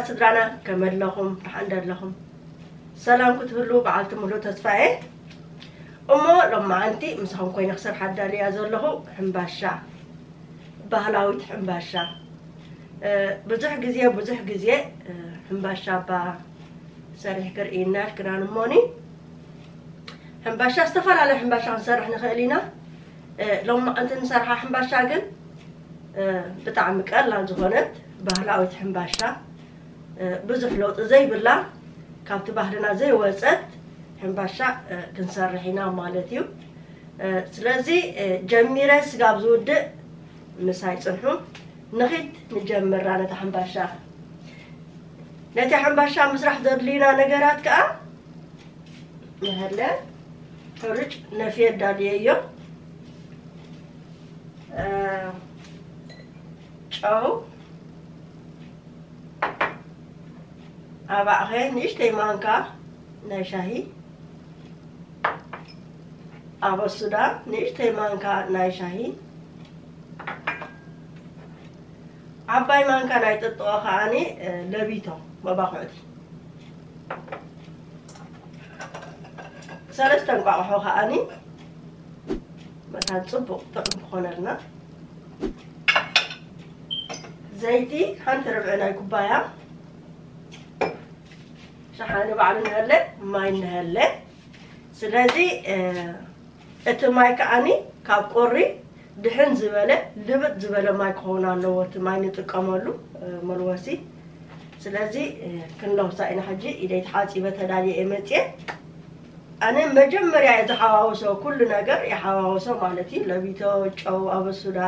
ስድራና ከመይ ኣለኹም? ደሓን ዶ ኣለኹም? ሰላም ክትህሉ በዓልቲ ሙሉእ ተስፋ እየ። እሞ ሎማዓንቲ ምሳኹም ኮይነ ክሰርሓ ኣዳልያ ዘለኹ ሕምባሻ፣ ባህላዊት ሕምባሻ። እ፣ ብዙሕ ግዜ፣ ብዙሕ ግዜ፣ እ፣ ሕምባሻ እባ ሰሪሕኪ ርእይና ኢልክናኒ እሞኒ። ሕምባሻ፣ ዝተፈላለየ ሕምባሻ ክንሰርሕ ንኽእል ኢና። እ፣ ሎማዓንቲ ንሰርሓ ሕምባሻ ግን፣ እ፣ ብጣዕሚ ቀላል ዝኾነት ባህላዊት ሕምባሻ፣ እ፣ ብዙሕ ለውጢ ዘይብላ፣ ካብቲ ባህልና ዘይወጸት ሕምባሻ፣ እ፣ ክንሰርሕ ኢና ማለት እዩ። እ፣ ስለዚ፣ እ፣ ጀሚረ ስጋብ ዝውድእ ምሳይ ጽንሑ። ንኺድ ንጀምራ ነታ ሕምባሻ። ነቲ ሕምባሻ ምስራሕ ዘድልዩና ነገራት ከኣ ንሀለ፣ ሕሩጭ ነፍየ ኣዳልየዮ። እ፣ ጨው፣ ኣባዕኸ ንእሽተይ ማንካ ናይ ሻሂ፣ ኣበሱዳ ንእሽተይ ማንካ ናይ ሻሂ፣ ዓባይ ማንካ ናይ ጥጥቖ ከኣኒ፣ እ፣ ለቢቶ መባኹዕቲ። ሰለስተ እንቋቑሖ ከኣኒ መታን ጽቡቕ ጥዑም ክኾነልና። ዘይቲ ሓንቲ ርብዒ ናይ ኩባያ። ሸሓኒ ባዕሉ ንሀለ፣ ማይ ንሀለ። ስለዚ፣ እ፣ እቲ ማይ ከኣኒ ካብ ቁሪ ድሕን ዝበለ፣ ልብጥ ዝበለ ማይ ክኸውን ኣለዎ፣ እቲ ማይ ንጥቀመሉ፣ እ፣ መልወሲ። ስለዚ፣ እ፣ ክንለውሳ ኢና። ሕጂ ኢደይ ተሓጺበ ተዳልየ እየ መጽየ። ኣነ መጀመርያ እየ ዝሓዋውሶ፣ ኩሉ ነገር ይሓዋውሶ ማለት እዩ። ለቢቶ፣ ጨው፣ ኣበሱዳ፣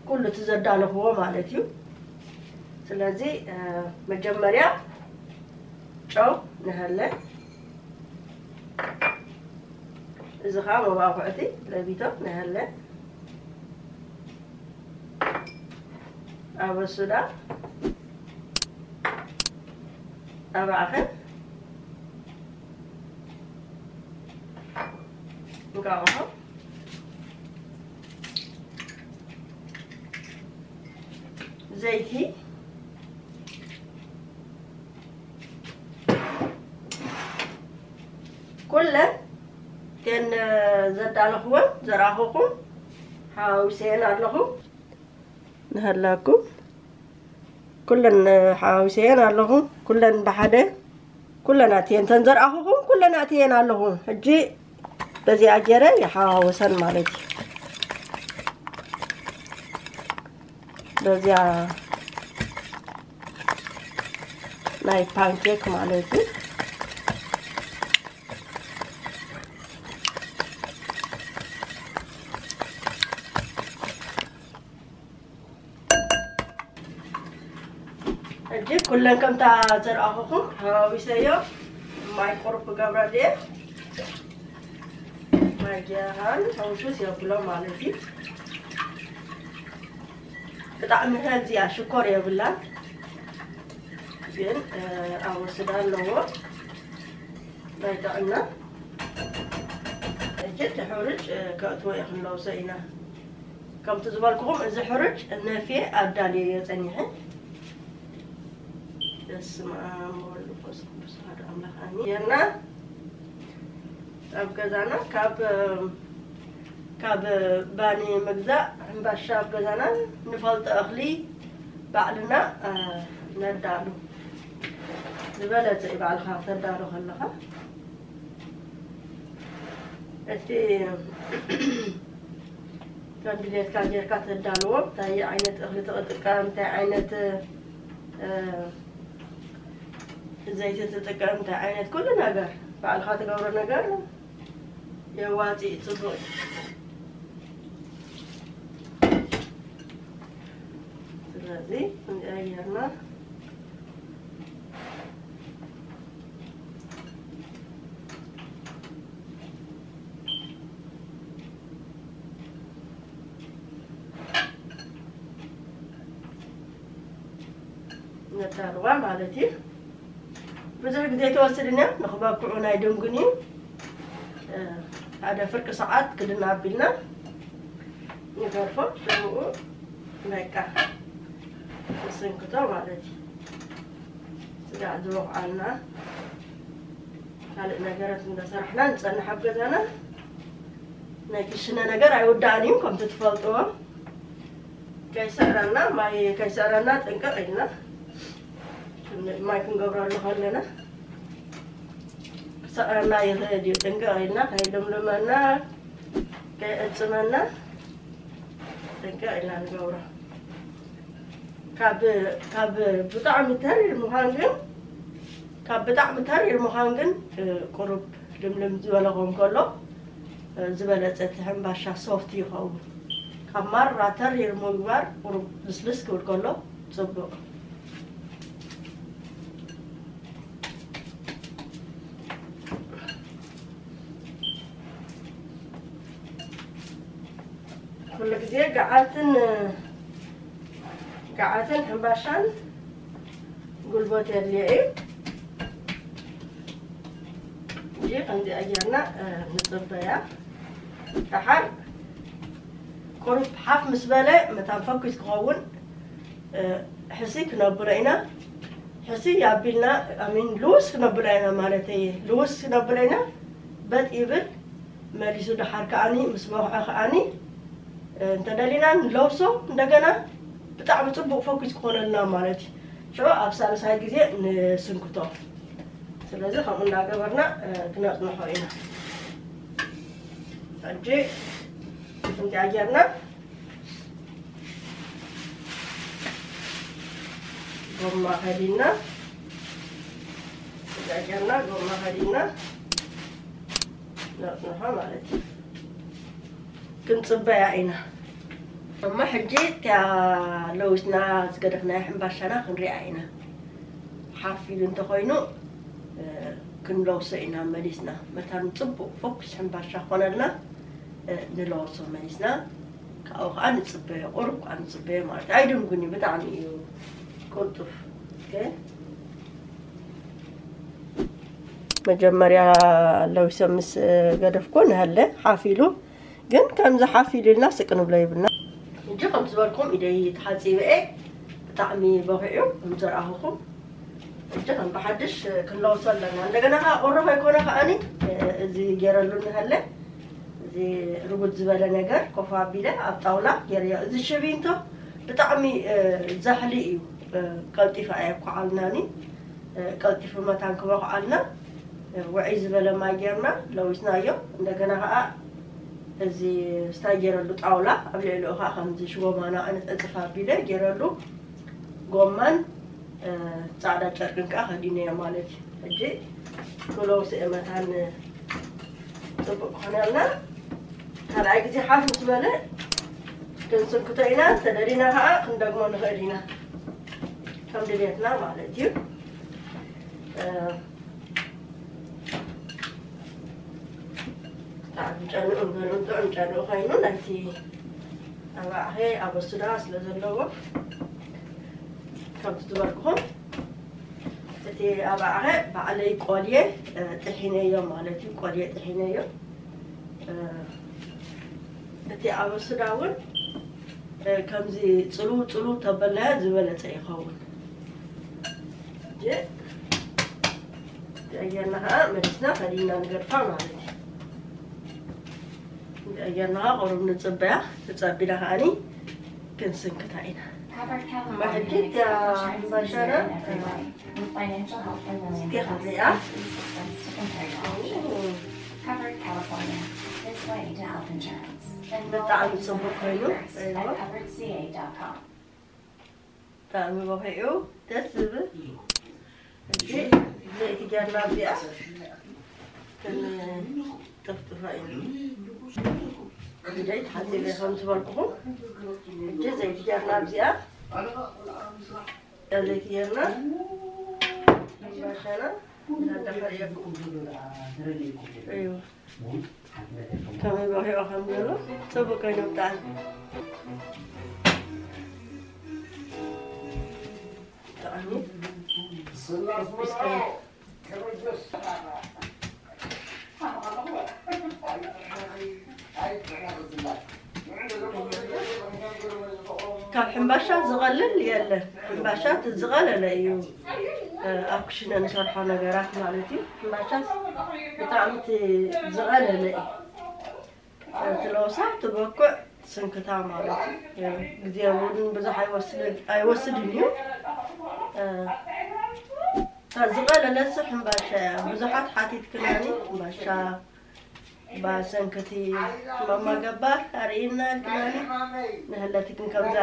ኩሉ እቲ ዘዳለኽዎ ማለት እዩ። ስለዚ፣ እ፣ መጀመርያ ጨው ንሀለ፣ እዚ ኸዓ መባኹዕቲ ለቢቶ ንሀለ፣ ኣበሱዳ፣ ኣባዕኸ፣ እንቋቑሖ፣ ዘይቲ፣ ኩለን እተን ዘዳለኽወን ዘርኣኹኹም ሓዋዊሰየን ኣለኹ። ንሃላኩም ኩለን ሓዋዊሰየን ኣለኹ። ኩለን ብሓደ ኩለን ኣትየን፣ እተን ዘርኣኹኹም ኩለን ኣትየን ኣለኹ። ሕጂ በዚኣ ገይረ ይሓዋወሰን ማለት እዩ። በዚኣ ናይ ፓንኬክ ማለት እዩ። ሕጂ ኩለን ከምታ ዘርኣኹኹም ሓዋዊሰዮ። ማይ ቁሩብ ክገብረሉ እየ። ማይ ጀሃን ሕውስውስ የብሎ ማለት እዩ። ብጣዕሚ ሄልዚ እያ፣ ሽኮር የብላን። ግን፣ እ፣ ኣወስዳ ኣለዎ ናይ ጥዕና። ሕጂ እቲ ሕሩጭ፣ እ፣ ከእትዎ እየ ክንለውሶ ኢና። ከምቲ ዝበልኩኹም እዚ ሕሩጭ ነፍየ ኣዳልየዮ ጸኒሐ። በስመ ኣብ ወወልድ ወመንፈስ ቅዱስ ኣሐዱ ኣምላኽ ኣሜን። ጌርና ኣብ ገዛና ካብ፣ ካብ ባኒ ምግዛእ ሕምባሻ ኣብ ገዛና ንፈልጦ እኽሊ ባዕልና፣ እ፣ ነዳሉ። ዝበለጸ እዩ ባዕልኻ ከተዳሉ ከለኻ። እቲ ከም ድሌትካ ጌርካ ተዳልዎ፣ እንታይ ዓይነት እኽሊ ትጥቀም፣ እንታይ ዓይነት፣ እ፣ ዘይቲ ትጥቀም፣ እንታይ ዓይነት ኩሉ ነገር ባዕልኻ ትገብሮ ነገር የዋፂእ፣ ፅቡቕ እዩ። ስለዚ ከምዚኣ ጌርና ነዳልዋ ማለት እዩ። ብዙሕ ግዜ ኣይትወስድን እያ፣ ንኽበክዑ ናይ ደንጉን እዩ። እ፣ ሓደ ፍርቂ ሰዓት ክድን ኣቢልና ንገርፎ፣ ሽምኡ በቃ ንስንክቶ ማለት እዩ። ዝወቕዓልና ካልእ ነገራት እንዳሰራሕና ንጸንሕ ኣብ ገዛና። ናይ ክሽነ ነገር ኣይውዳእን እዩ፣ ከምቲ ትፈልጥዎ። ከይስዕረና፣ ማይ ከይስዕረና ጥንቅቕ ኢልና፣ ማይ ክንገብረሉ ከለና ክስዕረና ይኽእል እዩ። ጥንቅቕ ኢልና፣ ከይልምልመና፣ ከይዕጽመና ጥንቅቕ ኢልና ንገብሮ። ካብ፣ ካብ ብጣዕሚ ተሪር ምዃን ግን፣ ካብ ብጣዕሚ ተሪር ምዃን ግን፣ እ፣ ቁሩብ ልምልም ዝበለ ክኸውን ከሎ፣ እ፣ ዝበለጸ እቲ ሕምባሻ ሶፍት ይኸውን። ካብ ማራ ተሪር ምግባር ቁሩብ ልስልስ ክብል ከሎ ጽቡቕ። ኩሉ ግዜ ገዓትን፣ ገዓትን ሕምባሻን ጉልበት የድልዮ እዩ። እዚ ከምዚኣ ጌርና፣ እ፣ ንጽበያ። ደሓር ቁሩብ ሓፍ ምስ በለ መታን ፈኲስ ክኸውን፣ እ፣ ሕሲ ክነብሎ ኢና። ሕሲ ኣቢልና፣ ኣሚን፣ ልውስ ክነብሎ ኢና ማለት እየ። ልውስ ክነብሎ ኢና። በጥ ይብል። መሊሱ ደሓር ከኣኒ ምስ በቕዐ ከኣኒ፣ እ፣ እንተደሊና ንለውሶ እንደገና ብጣዕሚ ጽቡቕ ፈኲስ ክኾነልና ማለት እዩ። ሽዑ ኣብ ሳልሳይ ግዜ ንስንክቶ። ስለዚ ከምኡ እንዳገበርና፣ እ፣ ክነጽንሖ ኢና። ሕጂ ከምዚኣ ጌርና ጎማ ከዲና፣ ከምዚኣ ጌርና ጎማ ከዲና ነጽንሖ ማለት እዩ። ክንጽበያ ኢና። እሞ ሕጂ እቲኣ ለዊስና ዝገደፍናያ ሕምባሻና ክንሪኣ ኢና። ሓፍ ኢሉ እንተኾይኑ፣ እ፣ ክንለውሶ ኢና መሊስና። መታን ጽቡቕ ፈኲስ ሕምባሻ ክኾነልና፣ እ፣ ንለውሶ መሊስና። ካብኡ ኸዓ ንጽበዮ፣ ቁሩብ ኸዓ ንጽበዮ ማለት እዩ። ኣይድንጉን እዩ፣ ብጣዕሚ እዩ ቅልጡፍ። ኦኬ። መጀመርያ ለዊሰ ምስ ገደፍኩ ንሃለ ሓፍ ኢሉ፣ ግን ከምዚ ሓፍ ኢሉልና ስቅ ንብሎ ይብልና። ሕጂ ከም ዝበልኩም ኢደይ ተሓጺበ እየ፣ ብጣዕሚ በኺዑ ከም ዘርኣኹኹም። ሕጂ ከም ብሓድሽ ክንለውሶ ኣለና። እንደገና ከዓ ቁሩብ ኣይኮነ ከዓኒ፣ እዚ ገይረሉ ንሃለ፣ እዚ ርጉድ ዝበለ ነገር ኮፍ ኣቢለ ኣብ ጣውላ ገይረዮ። እዚ ሽቢንቶ ብጣዕሚ፣ እ፣ ዛሕሊ እዩ። እ፣ ቀልጢፋ እያ ኳዓልናኒ። እ፣ ቀልጢፉ መታን ክበኹዓልና፣ እ፣ ውዕይ ዝበለ ማይ ጌርና ለዊስናዮ። እንደገና ከዓ እዚ ስታይ ገይረሉ ጣውላ ኣብ ልዕሊኡ ከዓ ከምዚ ሽጎማና ዕንፍ ዕንጽፍ ኣቢለ ገይረሉ። ጎማን፣ እ፣ ጻዕዳ ጨርቅን ከዓ ከዲነዮ ማለት እዩ። ሕጂ ክለውሶ እየ መታን ጽቡቅ ክኾነልና። ካልኣይ ግዜ ሓፍ ምስ በለ ክንስንክቶ ኢና፣ እንተደሊና ከዓ ክንደግሞ ንኽእል ኢና። ከም ድሌትና ማለት እዩ። እ፣ ብጣዕሚ ጨንኡ ንበሉ፣ ጥዑም ጨንኡ ኮይኑ ናይቲ ኣባዕኸ ኣበሱዳ ስለ ዘለዎ፣ ከምቲ ዝበልኩኹም እቲ ኣባዕኸ ባዕለይ ቆልየ፣ እ፣ ጥሒነዮ ማለት እዩ። ቆልየ ጥሒነዮ። እ፣ እቲ ኣበሱዳ እውን፣ እ፣ ከምዚ ጽልው ጽልው ተበልናዮ ዝበለጸ ይኸውን። ሕጂ ኣየርና ኸዓ መሊስና ከዲና ንገድፋ ማለት እዩ። ኣየርና ኸዓ ቁሩብ ንጽበያ፣ ተጸቢና ኸዓኒ ክንስንክታ ኢና። እማ ሕጂ እቲኣ ሕምባሻና እስኪ ክንሪኣ። ብጣዕሚ ጽቡቅ ኮይኑ። ብጣዕሚ በኺዑ፣ ደስ ዝብል። ሕጂ ዘይቲ ጌርና እዚኣ ክንጥፍጥፋ ኢና። ኢደይ ተሓጺበ ከም ዝበልኩኹም፣ ሕጂ ዘይቲ ጌርና እዚኣ፣ ዘይቲ ጌርና ሕምባሻና እንዳሓየኩ እዩ። ከመይ በኺዑ ከም ዘሎ ጽቡቅ ኮይኑ ብጣዕሚ። ብጣዕሚ ካብ ሕምባሻ ዝቐልል የለን። ሕምባሻ እቲ ዝቐለለ እዩ። ኣብ ክሽነ ንሰርሖ ነገራት ማለት እዩ። ሕምባሻስ ብጣዕሚ እቲ ዝቐለለ እዩ። እቲ ለውሳ ትበኩዕ ትስንክታ ማለት እዩ። ግዜ እውን ብዙሕ ኣይወስድን እዩ። ዝቐለለስ ሕምባሻ እያ። ብዙሓት ሓቲትክናኒ ሕምባሻ ባሰንክቲ ማማ ገባር ኣርእይና ኢልክናኒ። ንህለትክን ከምዛ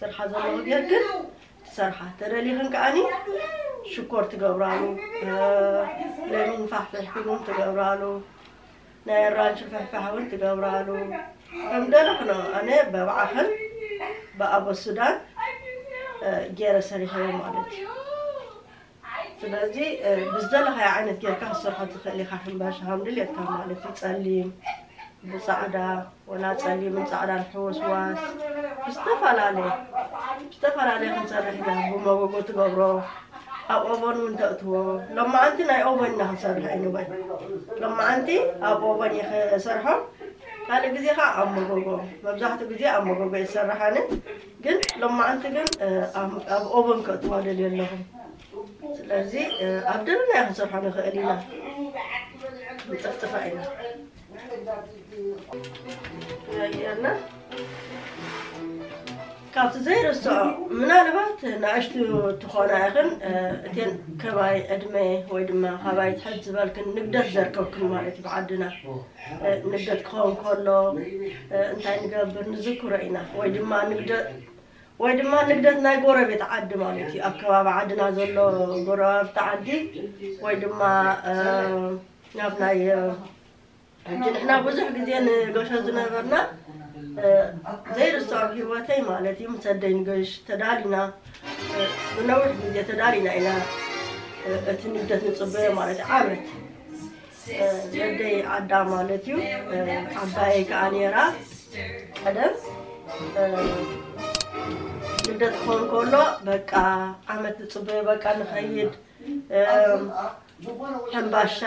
ስርሓ ዘለዎ ጌርክን ትሰርሓ። ተደሊኽን ከኣኒ ሽኮር ትገብራሉ፣ ለሚን ፋሕፍሕክን እውን ትገብራሉ፣ ናይ ኣራንሺ ፍሕፋሕ እውን ትገብራሉ። ከም ደለኽኖ ኣነ በባዕኽን ብኣቦ ሱዳን ገይረ ሰሪሐዮ ማለት እዩ። ስለዚ ብዝደለኻዮ ዓይነት ጌርካ ክትሰርሖ ትኽእል ኢኻ። ሕምባሻ ከም ድሌትካ ማለት እዩ። ጸሊም ብጻዕዳ፣ ወላ ጸሊምን ጻዕዳን ሕውስዋስ ብዝተፈላለየ ብዝተፈላለየ ክንሰርሕ ኢና። ብመጎጎ ትገብሮ፣ ኣብ ኦቨን እውን ተእትዎ። ሎማዓንቲ ናይ ኦቨን ኢና ክንሰርሕ ኢንወይ። ሎማዓንቲ ኣብ ኦቨን እየ ክሰርሖ፣ ካልእ ግዜ ኸዓ ኣብ መጎጎ። መብዛሕትኡ ግዜ ኣብ መጎጎ ይሰርሕ ኣነ። ግን ሎማዓንቲ ግን ኣብ ኦቨን ከእትዋ ደልየ ኣለኹ። ስለዚ ኣብ ደለናዮ ክንሰርሖ ንኽእል ኢና። ንጥፍጥፋ ኢና። ያየርና ካብቲ ዘይርስዖ ምናልባት ንኣሽቱ ትኾና ኢኽን እተን ከማይ ዕድመ ወይ ድማ ካባይ ትሕት ዝበልክን ንግደት ዘርከብክን ማለት እዩ። ብዓድና ንግደት ክኸውን ከሎ እንታይ ንገብር ንዝክሮ ኢና ወይ ድማ ንግደት ወይ ድማ ንግደት ናይ ጎረቤት ዓዲ ማለት እዩ። ኣብ ከባቢ ዓድና ዘሎ ጎረባብቲ ዓዲ ወይ ድማ ናብ ናይ ሕጂ ንሕና ብዙሕ ግዜ ንገሾ ዝነበርና ዘይርስዖ ኣብ ህይወተይ ማለት እዩ። ምስ ኣደይ ንገሽ ተዳሊና ብነዊሕ ግዜ ተዳሊና ኢና እቲ ንግደት ንፅበዮ ማለት እዩ። ዓመት ነደይ ዓዳ ማለት እዩ። ዓባየይ ከዓ ነይራ ቀደም ልደት ክኸውን ከሎ በቃ ዓመት ዝፅበዮ በቃ ንኸይድ ሕምባሻ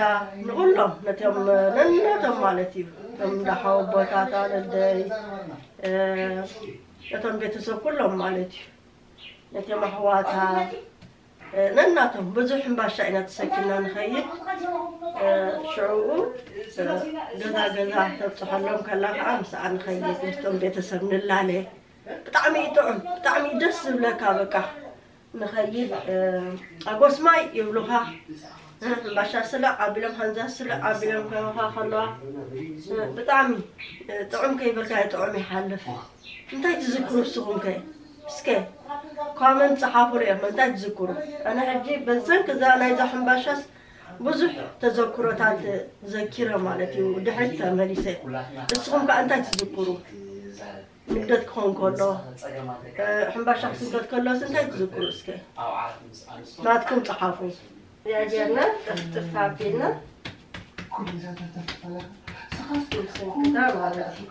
ንኩሎም ነቶም ነናቶም ማለት እዩ። እቶም እንዳሓወቦታታ ነደይ ነቶም ቤተሰብ ኩሎም ማለት እዩ። ነቶም ኣሕዋታ ነናቶም ብዙሕ ሕምባሻ ኢና ተሰኪምና ንኸይድ። ሽዕኡ ገዛ ገዛ ተብፅሐሎም ከላ ከዓ ምስኣ ንኸይድ ምስቶም ቤተሰብ ንላለ። ብጣዕሚ እዩ ጥዑም፣ ብጣዕሚ እዩ ደስ ዝብለካ። በቃ ንኸይድ ኣጎስማይ ይብሉኻ። ሕምባሻ ስለ ዓቢሎም ሃንዛ ስለ ዓቢሎም ከበኻ ከለዋ ብጣዕሚ ጥዑም ከይበልካ ጥዑም ይሓልፍ። እንታይ ትዝክሩ እስኹም ከ? እስከ ኮመንት ጸሓፉ እዮም እንታይ ትዝክሩ? ኣነ ሕጂ በዘን ክዛ ናይዛ ሕምባሻስ ብዙሕ ተዘክሮታት ዘኪረ ማለት እዩ። ድሕሪት ተመሊሰ። እስኹም ከ እንታይ ትዝክሩ? ንግደት ክኸውን ከሎ ሕምባሻ ክስንከት ከሎስ እንታይ ትዝክሩ? እስከ ናትኩም ጸሓፉ። እዚኣ ጌርና ጥፍጥፍ ኣቢልና ክንስንክታ ማለት እዩ።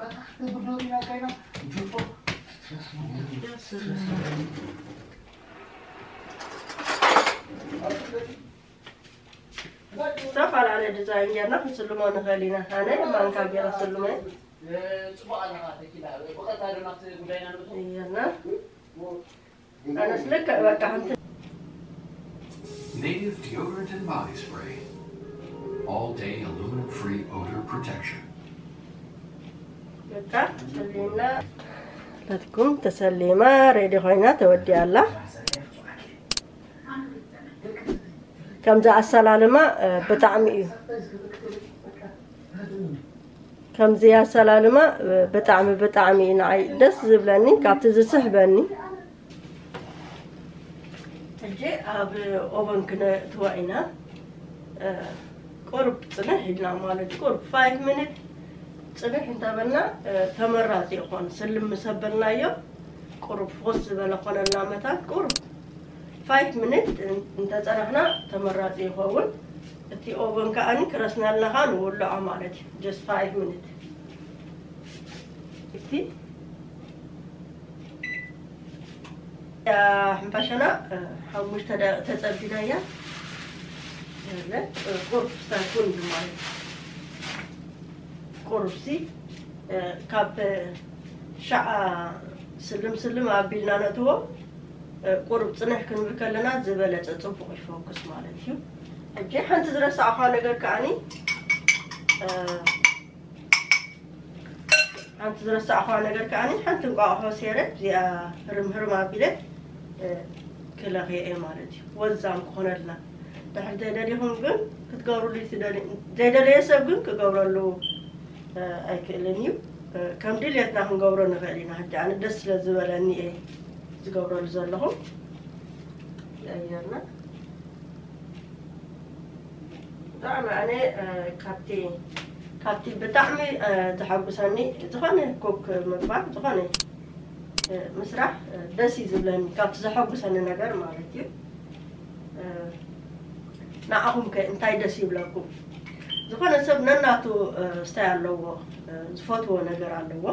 ዝተፈላለየ ዲዛይን ጌርና ክንስልሞ ንኽእል ኢና። ኣነ ማንካ ጌረ ስልሞ እየ። ጌርና ኣነስ ልክዕ በቃ ከምቲ Native deodorant and body spray. All day aluminum free odor protection. በቃ ሰሊምና። ናትኩም ተሰሊማ ሬዲ ኮይና ተወዲኣ ኣላ። ከምዚ ኣሰላልማ ብጣዕሚ እዩ። ከምዚ ኣሰላልማ ብጣዕሚ ብጣዕሚ እዩ ንዓይ ደስ ዝብለኒ፣ ካብቲ ዝስሕበኒ። ሕጂ ኣብ ኦቨን ክነእትዋ ኢና። ቁሩብ ጽንሕ ኢልና ማለት ቁሩብ ፋይቭ ሚኒት ጽንሕ እንተበልና ተመራጺ ይኾን። ስልም ምስ ኣበልናዮ ቁሩብ ፎስ ዝበለ ኮነልና መታን ቁሩብ ፋይቭ ሚኒት እንተጸናሕና ተመራጺ ይኸውን። እቲ ኦቨን ከኣኒ ክረስነልና ኸኣ ንውልዖ ማለት እዩ። ጀስት ፋይቭ ሚኒት። እቲ ሕምባሻና ሓሙሽተ ደቂቕ ተጸቢናያ። ቁሩብ ሳኩን ማለት ቁሩብሲ ካብ ሻዓ ስልም ስልም ኣቢልና ነእትዎ። ቁሩብ ጽንሕ ክንብል ከለና ዝበለጸ ጽቡቕ ይፈኩስ ማለት እዩ። ሕጂ ሓንቲ ዝረሳዕኳ ነገር ከኣኒ፣ እ፣ ሓንቲ ዝረሳዕኳ ነገር ከኣኒ፣ ሓንቲ እንቋቑሖ ሴረ እዚኣ ህርም ህርም ኣቢለ፣ እ፣ ክለኽየ እየ ማለት እዩ። ወዛም ክኾነልና። ድሕሪ ዘይደሊኹም ግን ክትገብሩሉ ትደልዩ፣ ዘይደለየ ሰብ ግን ክገብረሉ፣ እ፣ ኣይክእልን እዩ። እ፣ ከም ድልየትና ክንገብሮ ንኽእል ኢና። ሕጂ ኣነ ደስ ስለ ዝበለኒ እየ ዝገብረሉ ዘለኹ። ይቕየርና። ብጣዕሚ ኣነ፣ እ፣ ካብቲ፣ ካብቲ ብጣዕሚ፣ እ፣ ዘሐጉሰኒ ዝኾነ ኮክ ምግባር፣ ዝኾነ፣ እ፣ ምስራሕ፣ እ፣ ደስ እዩ ዝብለኒ፣ ካብቲ ዘሐጉሰኒ ነገር ማለት እዩ። እ፣ ንዓኹም ከ እንታይ ደስ ይብለኩም? ዝኾነ ሰብ ነናቱ፣ እ፣ ስታይ ኣለዎ፣ እ፣ ዝፈትዎ ነገር ኣለዎ።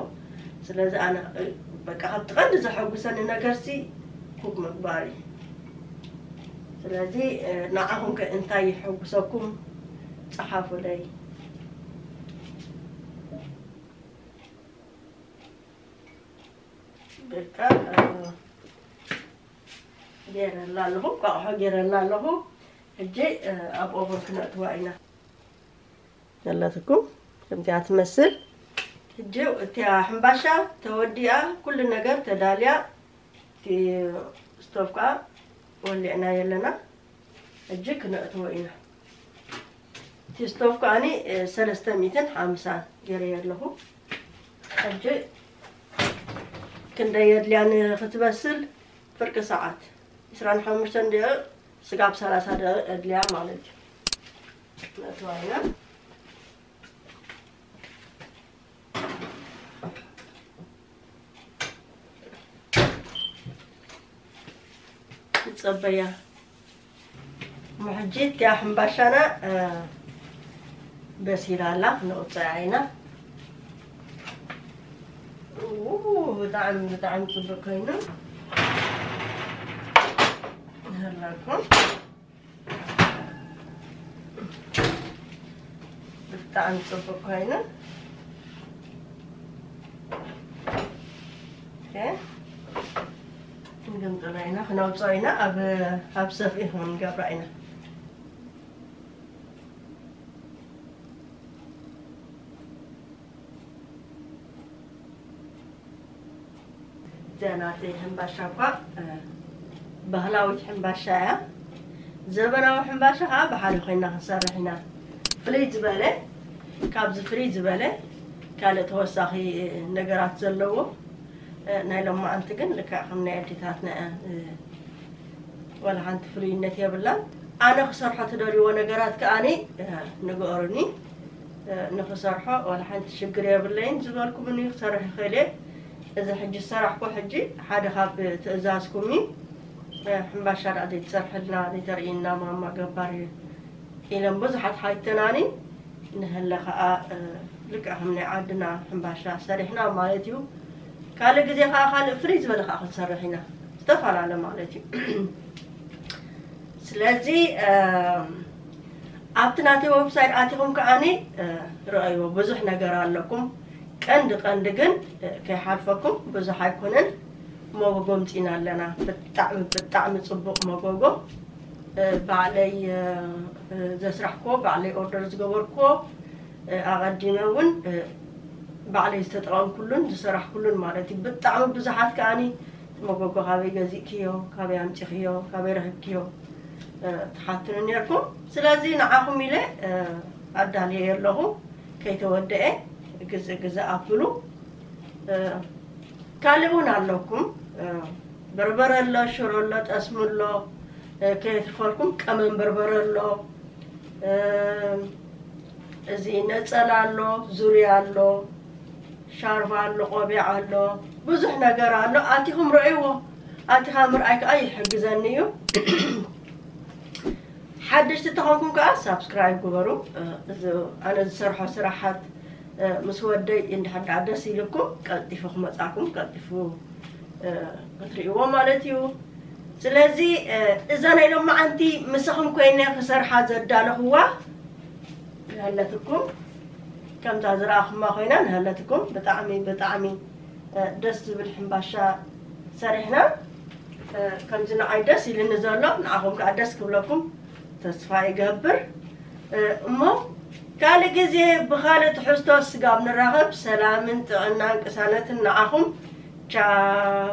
ስለዚ ኣነ፣ እ፣ በቃ ካብቲ ቀንዲ ዘሐጉሰኒ ነገርሲ ኩክ ምግባር እዩ። ስለዚ፣ እ፣ ንዓኹም ከ እንታይ ይሐጉሰኩም? ጸሓፉለይ። በቃ፣ እ፣ ገይረላ ኣለኹ፣ እንቋቑሖ ገይረላ ኣለኹ። ሕጂ፣ እ፣ ኣብ ኦቨን ክነእትዋ ኢና። ዘለትኩም ከምዚኣ ትመስል። ሕጂ እቲኣ ሕምባሻ ተወዲኣ፣ ኩሉ ነገር ተዳልያ፣ እቲ ስቶቭ ከዓ ወሊዕናዮ ኣለና። ሕጂ ክነእትዎ ኢና። እቲ ስቶቭ ከኣኒ፣ እ፣ ሰለስተ ሚእትን ሓምሳን ገይረዮ ኣለኹ። ሕጂ ክንደይ የድልያ ንክትበስል? ፍርቂ ሰዓት፣ ዕስራን ሓሙሽተን ደቂቕ ስጋብ ሰላሳ ደቂቕ የድልያ ማለት እዩ። ነእትዋ ኢና። ንጸበያ። እሞ ሕጂ እቲኣ ሕምባሻና፣ እ፣ በሲላ ኣላ፣ ነውፅኣ ኢና። ኡ፣ ብጣዕሚ፣ ብጣዕሚ ጽቡቅ ኮይኑ። ይህላኩም። ብጣዕሚ ጽቡቅ ኮይኑ። ኦኬ። ክንገምጥላ ኢና፣ ክነውፅኦ ኢና፣ ኣብ፣ ኣብ ሰፍኢ ክንገብራ ኢና። እዚኣ ናተይ ሕምባሻ እኳ፣ እ፣ ባህላዊት ሕምባሻ እያ። ዘበናዊ ሕምባሻ ከዓ ብሓደ ኮይና ክንሰርሕ ኢና። ፍልይ ዝበለ፣ ካብዚ ፍልይ ዝበለ ካልእ ተወሳኺ፣ እ፣ ነገራት ዘለዎ፣ እ፣ ናይ ሎማዓንቲ ግን ልክዕ ከም ናይ ኣዴታትና፣ እ፣ ዋላ ሓንቲ ፍሉይነት የብላን። ኣነ ክሰርሖ ትደልይዎ ነገራት ከኣኒ፣ እ፣ ንገሩኒ። እ፣ ንኽሰርሖ ዋላ ሓንቲ ሽግር የብለይን። ዝበልኩምኒ ክሰርሕ ይኽእል እየ። እዚ ሕጂ ዝሰራሕኩ ሕጂ ሓደ ካብ ትእዛዝኩም እዩ። እ፣ ሕምባሻ ደኣ ዘይትሰርሕልና፣ ዘይተርእይና ማማ ገባር ኢለን ብዙሓት ሓተናኒ። ንሀለ ኸዓ፣ እ፣ ልክዕ ከም ናይ ዓድና ሕምባሻ ሰሪሕና ማለት እዩ። ካልእ ግዜ ኸዓ ካልእ ፍልይ ዝበለ ኸዓ ክንሰርሕ ኢና። ዝተፈላለ ማለት እዩ። ስለዚ፣ እ፣ ኣብቲ ናተይ ዌብሳይት ኣቲኹም ከዓኒ፣ እ፣ ረኣይዎ፣ ብዙሕ ነገር ኣለኩም። ቀንዲ ቀንዲ ግን፣ እ፣ ከይሓልፈኩም፣ ብዙሕ ኣይኮነን፣ መጎጎ ኣምጺእና ኣለና። ብጣዕሚ፣ ብጣዕሚ ጽቡቕ መጎጎ። እ፣ ባዕለይ፣ እ፣ እ፣ ዘስራሕክዎ፣ ባዕለይ ኦርደር ዝገበርክዎ፣ እ፣ ኣቐዲመ እውን፣ እ፣ ባዕለይ ዝተጠቐምኩሉን ዝሰራሕኩሉን ማለት እዩ። ብጣዕሚ ብዙሓት ከኣኒ፣ እቲ መጎጎ ካበይ ገዚእክዮ፣ ካበይ ኣምጺኽዮ፣ ካበይ ረኺብክዮ፣ እ፣ ትሓቱኒ ነርኩም። ስለዚ ንዓኹም ኢለ፣ እ፣ ኣዳልየ ኣለኹ፣ ከይተወደኤ ግዝእ ግዝእ ኣብሉ። እ፣ ካልእ እውን ኣለኩም። እ፣ በርበረ ኣሎ፣ ሽሮ ኣሎ፣ ጠስሚ ኣሎ፣ እ፣ ከየትርፈልኩም ቀመም በርበረ ኣሎ፣ እ፣ እዚ ነጸላ ኣሎ፣ ዙርያ ኣሎ፣ ሻርባ ኣሎ፣ ቆቢዕ ኣሎ፣ ብዙሕ ነገር ኣሎ። ኣቲኹም ረእይዎ። ኣቲኻ ምርኣይ ከኣ ይሕግዘኒ እዩ። ሓደሽቲ ተኾንኩም ከኣ ሳብስክራይብ ግበሩ። እ፣ እዚ ኣነ ዝሰርሖ ስራሓት፣ እ፣ ምስ ወደይ እንድሕር ደኣ ደስ ኢልኩም ቀልጢፉ ክመጻኩም፣ ቀልጢፉ፣ እ፣ ክትርእይዎ ማለት እዩ። ስለዚ፣ እ፣ እዛ ናይ ሎማዓንቲ ምሳኹም ኮይነ ክሰርሓ ዘዳለኹዋ ንሃለትኩም፣ ከምዛ ዝረኣኹማ ኮይና ንሃለትኩም ብጣዕሚ፣ ብጣዕሚ፣ እ፣ ደስ ዝብል ሕምባሻ ሰሪሕና። ከምዚ ንዓይ ደስ ኢልኒ ዘሎ ንዓኹም ከዓ ደስ ክብለኩም ተስፋ ይገብር። እሞ ካልእ ግዜ ብኻልእ ትሕዝቶ ስጋብ ንራኸብ፣ ሰላምን ጥዕናን ቅሳነትን ንዓኹም። ቻው።